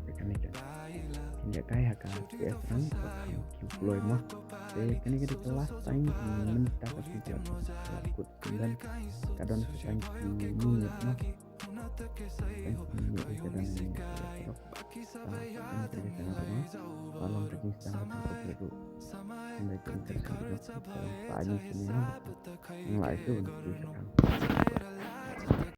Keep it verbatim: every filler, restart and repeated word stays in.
lap ïa kane ka. Phin ïa kai ha ka P S rank, ba kham ki kloi mo. Te kane ka dei ka last time, mynta ka sngi ka la kut kumban. Ka don sa tang ki minit mo. Tang ki minit ka don minit. Ba tang ki minit mo. Ba long ka jingsdang ka pyrthei ruh. Ynda ka dei ka dei ka dei ka dei ka dei ka dei ka dei ka dei ka dei ka dei ka dei ka dei